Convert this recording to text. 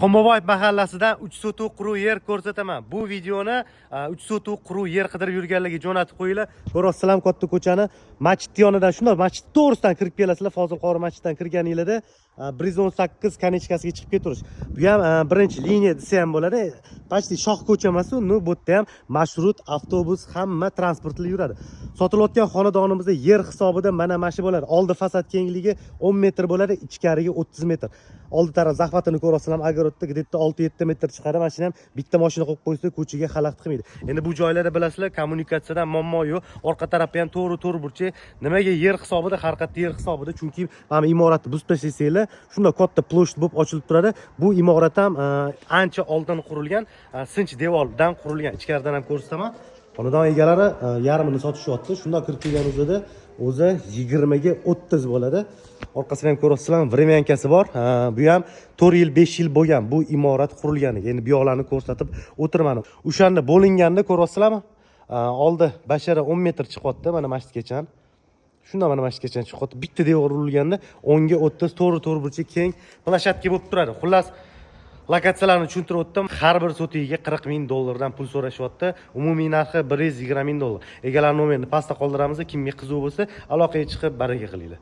Qumboboyev mahallasidan 3 sotuk quruq yer ko'rsataman. Bu videoni 3 sotuk quruq yer qidirib yurganlarga jo'natib qo'yinglar. Ko'ryapsizlar katta ko'chani, masjid yonidan, shundoq masjid to'g'risidan kirib kelasizlar. Fozil qori masjiddan kirganinglarda 118 конечка siga chiqib ketaverish. Bu ham birinchi liniya desa ham bo'ladi. Почти shoh ko'cha emas, ну bu yerda ham marshrut, avtobus, hamma transportlar yuradi. Sotilayotgan xonadonimizda yer hisobida mana shu bo'ladi. Oldi fasad kengligi 10 metr bo'ladi, ichkariga 30 metr. Oldi taraf захват ini ko'ryapsizlar, огород da где-то 6-7 metr chiqadi. Mana shuni ham bitta mashina qo'yib qo'ysa, ko'chaga xalaqit qilmaydi. Endi bu joylarda, bilasizlar, kommunikatsiyadan muammo yo'q. Orqa tarafi ham to'g'ri to'rt burchak. Nimaga yer hisobida? Har qayerda yer hisobida, chunki mana bu imoratni buzib tashlasanglar, shunday katta площадь bo'lib ochilib turadi. Bu imorat ham ancha oldin qurilgan, sinch devordan qurilgan. Ichkaridan ham ko'rsataman. Xonadon egalari yarmini sotishyapti. Shundoq kirib kelganimizda o'zi 20 ga 30 bo'ladi. Orqasini ham ko'ryapsizlar, времянка si bor. Ha, bu ham 4 yil, 5 yil bo'lgan bu imorat qurilganiga. Endi bu yoqlarni ko'rsatib o'tirmadim. O'shanda bo'linganda ko'ryapsizlarmi? Oldi bashara 10 metr chiqyapti mana masjidgacha. Shundan mana masjidgacha chiqyapti. Bitta devor urilganda 10 ga 30 to'g'ri to'rt burchak keng площадка bo'lib turadi. Xullas, lokatsiyalarni tushuntirib o'tdim. Har bir sotigiga 40 ming dollardan pul so'rashyapti. Umumiy narxi 120 ming dollar. Egalar nomerini pastda qoldiramiz. Kimga qiziq bo'lsa, aloqaga chiqib, baraka qilinglar.